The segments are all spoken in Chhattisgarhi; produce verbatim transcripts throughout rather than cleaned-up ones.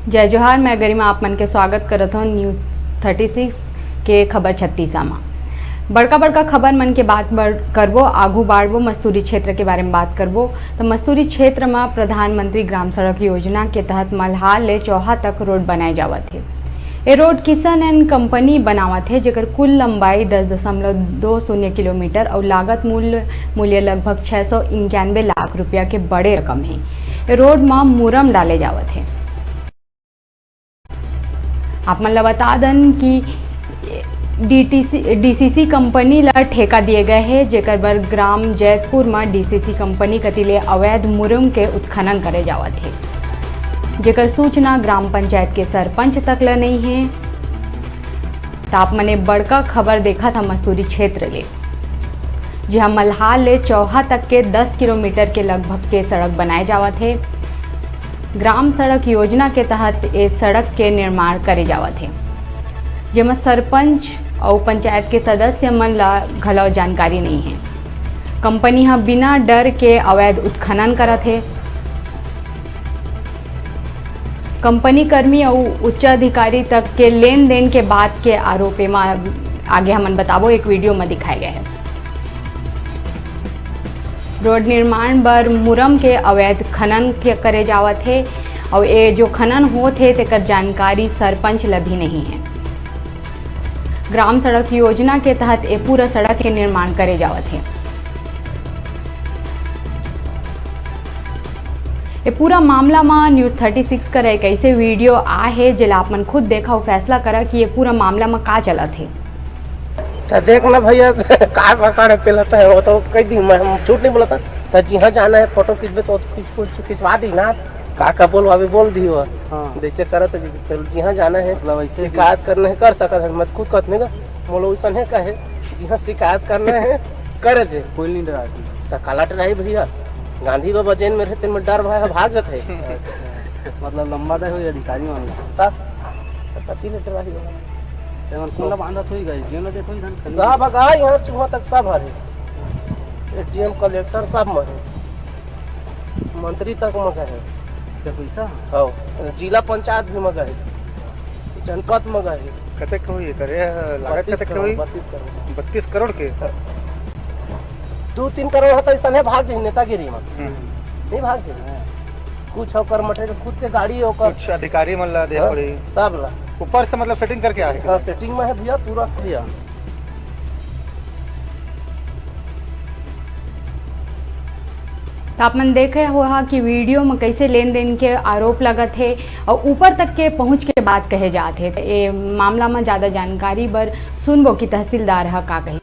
जय जोहार, मैं गरिमा आप मन के स्वागत करत हौं न्यूज थर्टी सिक्स के खबर छत्तीसा मा। बड़का बड़का खबर मन के बात बर-, करबो, आगू बाढ़बो, मस्तूरी क्षेत्र के बारे में बात करबो। तो मस्तूरी क्षेत्र मा प्रधानमंत्री ग्राम सड़क योजना के तहत मल्हार ले चौहा तक रोड बनाए जावत हे। ए रोड किशन एंड कंपनी बनावत हे, जेकर कुल लंबाई दस दशमलव दो शून्य किलोमीटर अउ लागत मूल्य, मूल्य लगभग छह सौ इक्यानवे लाख रुपया के बड़े रकम हे। ए रोड मा मुरम डाले जावत हे। आप मन ल बता दन कि डीटीसी, डीसीसी कंपनी ल ठेका दिए गए हे, जेकर बर ग्राम जैतपुर म डीसीसी कंपनी कति ले अवैध मुरम के उत्खनन करे जावत हे, जेकर सूचना ग्राम पंचायत के सरपंच तक ल नइ हे। त आप मन ए बड़का खबर देखत ह मस्तूरी क्षेत्र ले। जिहां मल्हार ले चौहा तक के दस किलोमीटर के लगभग के सड़क बनाए जावत हे। ग्राम सड़क योजना के तहत ए सड़क के निर्माण करे जावत हे, जेमा सरपंच अउ पंचायत के सदस्य मन ला घलव जानकारी नइ हे। कंपनी ह बिना डर के अवैध उत्खनन करत हे। कंपनी कर्मी अउ उच्च अधिकारी तक के लेन देन के बात के आरोप एमा आगे हमन बताबो, एक वीडियो म दिखाए गए हे। रोड निर्माण बर मुरम के अवैध खनन के करे जावत हे, अउ ए जो खनन होत हे, तेकर जानकारी सरपंच ल भी नहीं हे। ग्राम सड़क योजना के तहत ए पूरा सड़क के निर्माण करे जावत हे। ए पूरा मामला म न्यूज थर्टी सिक्स कर एक ऐसे वीडियो आ हे, जेला आप मन खुद देखा अउ फैसला करा कि ये पूरा मामला म का चलत हे। तो देख ना भैया, का पकड़ के लेता है, वो तो कह दी, मैं, हम झूठ नहीं बोला था। तो जिहाँ जाना है, फोटो खींचबे तो खींच, खींच, खिंचवा दी ना, का का बोलवावे बोल दी वो। हाँ। जैसे करत है, तो जिहाँ जाना है, मतलब ऐसे शिकायत करना है, कर सकत है। मैं खुद कहत नहीं का, मोलो वैसन है कहे, जिहाँ शिकायत करना है, कर दे। कोई नहीं डरा। तो काला डराई भैया, गांधी बाबा जेल में रहते, में डर भाई भाग जाते। मतलब लंबा दे हो अधिकारी मान लो। तब तो कति ले डराई हो। तेमन कुंडा बांधत होई गई, जेन देत होई धन खरीद। सब गा यहाँ से वहाँ तक सब हरे। एसडीएम, कलेक्टर सब में है, मंत्री तक में गए। क्या पैसा? हाँ, जिला पंचायत भी में गए, जनपद में गए। कतेक के होई एकर? ए, लागत बत्तीस कतेक के करोड़, होई? बत्तीस करोड़। बत्तीस करोड़ के? दो तीन करोड़ होता, ऐसा नहीं भाग जाए नेतागिरी में। हम्म। नहीं भाग जाए। कुछ ओकर मटेरियल खुद के गाड़ी ओकर। कुछ अधिकारी मन ला दे हाँ, पड़ी। सब ला। ऊपर से मतलब सेटिंग करके आए। हाँ, सेटिंग में है भैया, पूरा भैया। त आप मन देखे होहा कि वीडियो म कैसे लेन देन के आरोप लगत हे अउ ऊपर तक के पहुंच के बात कहे जात हे। त ए मामला म ज्यादा जानकारी बर सुनबो कि तहसीलदार ह का कहिस।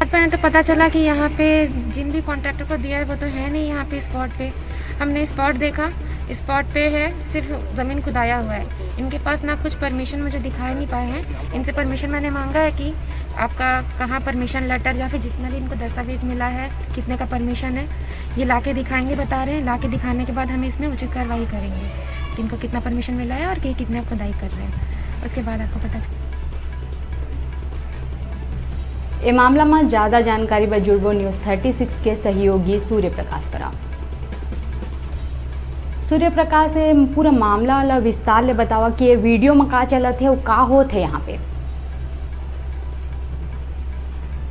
स्पॉट पे आए तो पता चला कि यहाँ पे जिन भी कॉन्ट्रैक्टर को दिया है, वो तो है नहीं यहाँ पे स्पॉट पे। हमने स्पॉट देखा, स्पॉट पे है, सिर्फ ज़मीन खुदाया हुआ है। इनके पास ना कुछ परमिशन मुझे दिखाई नहीं पाए हैं। इनसे परमिशन मैंने मांगा है कि आपका कहाँ परमिशन लेटर या फिर जितना भी इनको दस्तावेज मिला है, कितने का परमिशन है, ये लाके दिखाएंगे, बता रहे हैं। लाके दिखाने के बाद हम इसमें उचित कार्रवाई करेंगे कि इनको कितना परमिशन मिला है और कि कितना खुदाई कर रहे हैं, उसके बाद आपको पता चल। ए मामला म ज्यादा जानकारी बर जुड़बो न्यूज थर्टी सिक्स के सहयोगी सूर्य प्रकाश करा। सूर्य प्रकाश, ए पूरा मामला ला विस्तार ले बतावा कि ये वीडियो म का चलत हे अउ का होत हे यहाँ पे।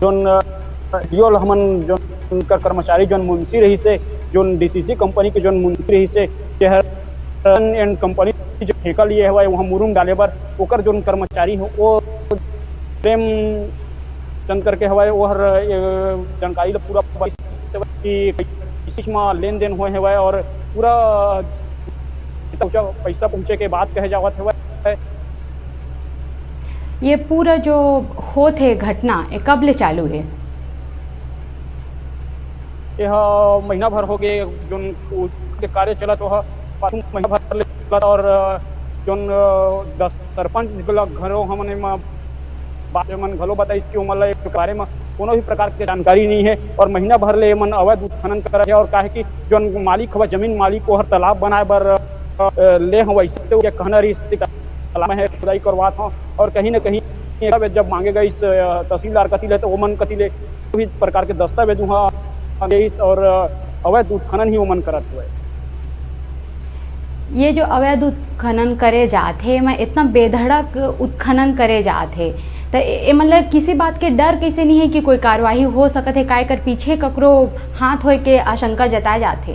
जोन, अ, वीडियो ला हमन जोन उनकर कर्मचारी जोन मुंशी रहिस हे, जोन डीसीसी कंपनी के जोन मुंशी रहिस हे, जे हर एंड कंपनी जो ठेका लिए हवय, वहाँ मुरुम डाले बर ओकर जोन कर्मचारी हे, वो प्रेम चंद करके हवय, वो हर, अ, जानकारी ला पूरा कि किस म लेन देन होए हवय और पूरा पहुंचा, पैसा पहुंचे के बात कहे जावत हवय। ये पूरा जो होत हे घटना, ये कब ले चालू हे? ये ह महीना भर हो गए, जोन उ-, के कार्य चलत, वो ह पाछू महीना भर ले चलत और, अ, जोन, अ, दस सरपंच घलो, घलो हमन एमा बात मन घलो बताइस कि ओमन ला ए बारे म कोनो भी प्रकार के जानकारी नइ हे और महीना भर ले एमन अवैध उत्खनन करत हे और काहे कि जोन मालिक हवय, जमीन मालिक, ओहर तालाब बनाए बर, अ, ले हवय, अइसे ओकर कहना रहिस कि तालाब में हे, खुदाई करवात हव और कहीं न कहीं दस्तावेज जब मांगे गइस, अ, तहसीलदार कति ले, तो ओमन कति ले भी प्रकार के दस्तावेज उहाँ गइस और, अ, अवैध उत्खनन ही ओमन करत हवय। ये जो अवैध उत्खनन करे जात हे, एमा इतना बेधड़क उत्खनन करे जात हे, त ए-, एमन ल किसी बात के डर कइसे नहीं हे कि कोई कार्यवाही हो सकत हे, काय कर पीछे ककरो हाथ होए के आशंका जताए जात हे?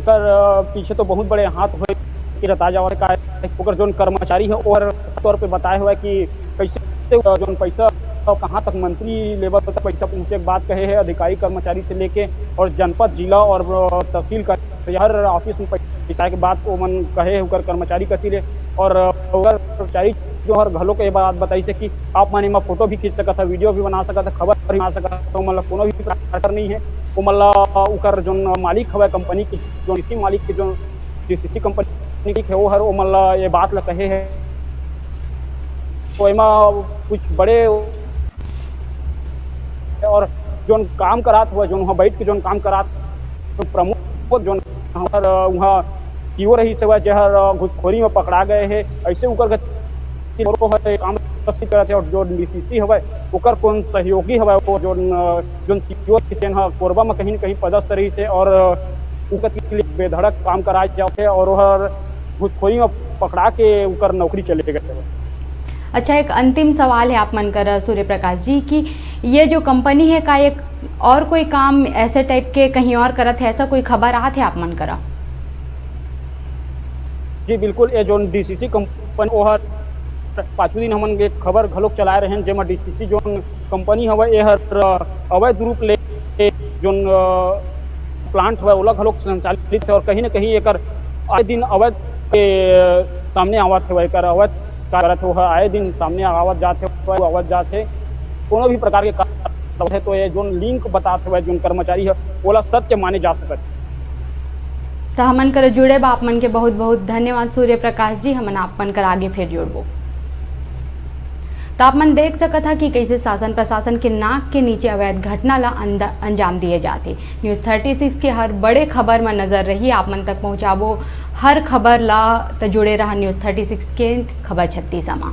एकर, अ, पीछे तो बहुत बड़े हाथ होए के जताए जावत हे, काय ओकर जोन कर्मचारी हे, ओहर तौर पे बताए हुआ है कि कैसे, अ, जोन पैसा, अ, कहाँ तक मंत्री लेवल तक पैसा पहुँचे के बात कहे हे अधिकारी कर्मचारी से लेके, और जनपद, जिला और, अ, तहसील का हर ऑफिस में पहुँचाए के बात ओमन कहे हे ओकर कर्मचारी कति ले। और, अ, ओकर कर्मचारी जो हर घलो के बात बताइस हे कि आप मन एमा फोटो भी खींच सकत ह, वीडियो भी बना सकत ह, खबर भी बना सकत ह, ओमन ला कोनो भी प्रकार नहीं है। ओमन ला ओकर जोन मालिक हवय कंपनी के, जोन इसी मालिक के, जोन डीसीसी कंपनी के, वो हर ओमन ला ये बात ला कहे है। तो एमा कुछ बड़े और जोन काम करात हुआ, जोन वहाँ बैठ के जोन काम करात, तो प्रमुख जोन हमार वहाँ सीओ रही से हुआ, जेहर घुसखोरी में पकड़ा गए है, ऐसे उकर गति काम करत है। और जो डीसीसी हवय, ओकर कौन सहयोगी हवय, वो जोन, जोन सीओ, जेन ह कोरबा में कहीं न कहीं पदस्थ रही से, और उकर के लिए बेधड़क काम कराए जाते और वह घुसखोरी में पकड़ा के उकर नौकरी चले गए। अच्छा, एक अंतिम सवाल है आप मन कर, सूर्य प्रकाश जी, कि ये जो कंपनी है, का एक और कोई काम ऐसे टाइप के कहीं और करत है, ऐसा कोई खबर आत है आप मन करा? जी बिल्कुल, ये जोन डीसीसी कंपनी, ओहर पाछू दिन हमन एक खबर घलोक चलाए रहेन, जेमा डीसीसी जोन कंपनी हवय, एहर अवैध रूप ले जोन, अ, प्लांट हवय, ओला घलोक संचालित है और कहीं न कहीं एकर आए दिन अवैध के सामने आवत हवय, एकर अवैध करत हवय, आए दिन सामने आवत जात हवय, आवत जात हे। कोनो भी प्रकार के काम होथे तो ये जोन लिंक बतात हवय, जोन कर्मचारी ह, ओला सत्य माने जा सकत। त हमन कर जुड़े बा आप मन के बहुत बहुत धन्यवाद सूर्य प्रकाश जी, हमन आप मन कर आगे फिर जुड़बो। त आप मन देख सकत हा कि कैसे शासन प्रशासन के नाक के नीचे अवैध घटना ला अंदा-, अंजाम दिए जाथे। न्यूज़ थर्टी सिक्स के हर बड़े खबर म नजर रही, आप मन तक पहुंचाबो हर खबर ला। त जुड़े रहा न्यूज़ थर्टी सिक्स के खबर छत्तीस मा।